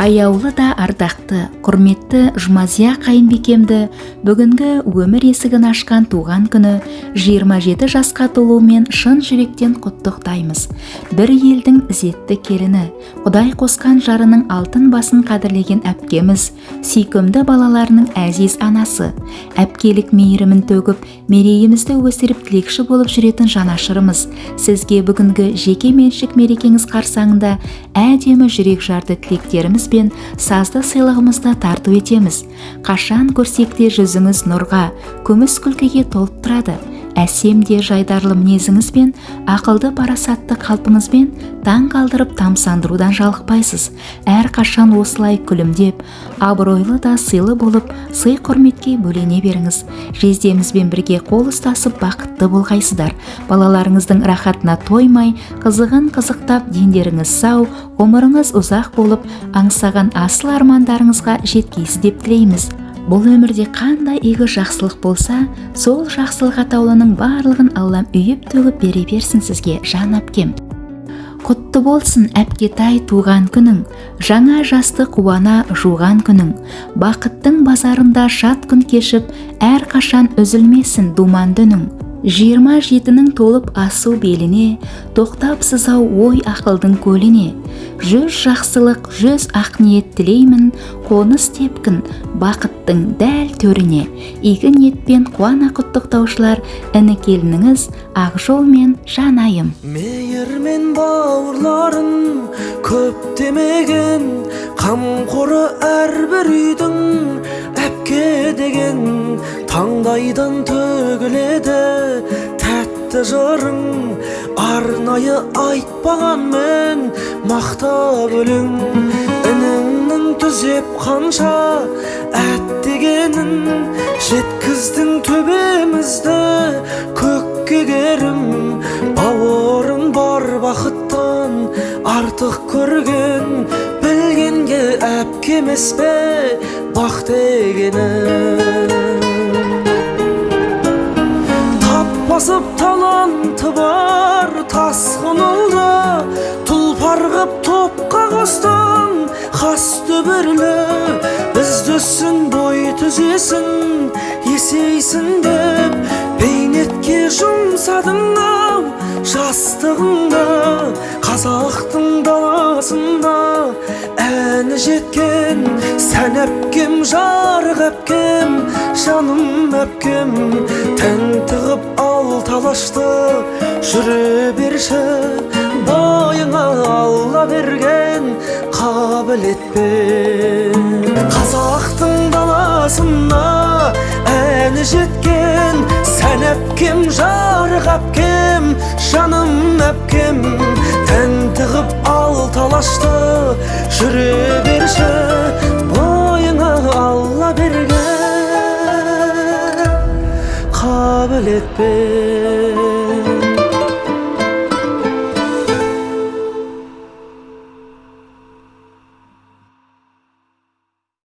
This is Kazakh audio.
Аяулы да ардақты, құрметті Жұмазия қайынбикемді бүгінгі өмір есігін ашқан туған күні 27 жасқа толуымен шын жүректен құттықтаймыз. Бір елдің ізетті келіні, Құдай қосқан жарының алтын басын қадірлеген әпкеміз, сүйкімді балаларының әзиз анасы, әпкелік мейірімін төгіп, мерейімізді өсіріп тілекші болып жүретін жанашырымыз. Сізге бүгінгі жеке меншік мерекеңіз қарсаңында әдемі жүрек жарды тілектеріміз бен сазды сыйлығымызды тарту етеміз. Қашан көрсек те жүзіңіз нұрға, күміс күлкіге толып тұрады. Әсем де жайдарлы мінезіңізбен, ақылды парасатты қалпыңызбен таң қалдырып тамсандырудан жалықпайсыз. Әрқашан осылай күлімдеп, абыройлы да сыйлы болып, сый құрметке бөлене беріңіз. Жездемізбен бірге қол ұстасып бақытты болғайсыздар. Балаларыңыздың рахатына тоймай, қызығын қызықтап, дендеріңіз сау, ғұмырыңыз ұзақ болып, аңсаған асыл армандарыңызға жеткейсіз деп тілейміз. Бұл өмірде қандай игі жақсылық болса, сол жақсылық атаулының барлығын Аллам үйіп төгіп бере берсін сізге, жан әпкем. Құтты болсын әпкетай туған күнің, жаңа жасты қуана жуған күнің. Бақыттың базарында шат күн кешіп, әрқашан үзілмесін думанды үнің. 27-нің толып асу беліне, тоқтапсыз-ау ой ақылдың көліне. 100 жақсылық, 100 ақ ниет тілеймін, қоныс тепкін бақыттың дәл төріне. Игі ниетпен қуана құттықтаушылар, іні келініңіз Ақжол мен Жанайым. Мейірмен бауырларын көп демеген, қамқоры әрбір үйдің әпке деген, таңдайдан төгіледі тәтті жырың, арнайы айтпағанмен мақтап өлең. Ініңнің түзеп қанша әттегенін, жеткіздің төбемізді көкке керім. Бауырың бар бақыттан артық көрген, білгенге әпке емес пе бақ дегенің. Тап басып таланты бар тасқын ұлды, тұлпар қып топқа қостың хас дүбірлі. Бізді өссін бой түзесін есейсін деп, бейнетке жұмсадың ау жастығыңды. Қазақтың даласында әні жеткен, сән әпкем, жарық әпкем, жаным әпкем. Тәнті қып алты алашты жүре берші, бойыңа Алла берген қабілетпен. Қазақтың даласына әні жеткен, сән әпкем, жарық әпкем, жаным әпкем. Тәнті қып алты алашты жүре берші, бойыңа Алла берген қабілетпен.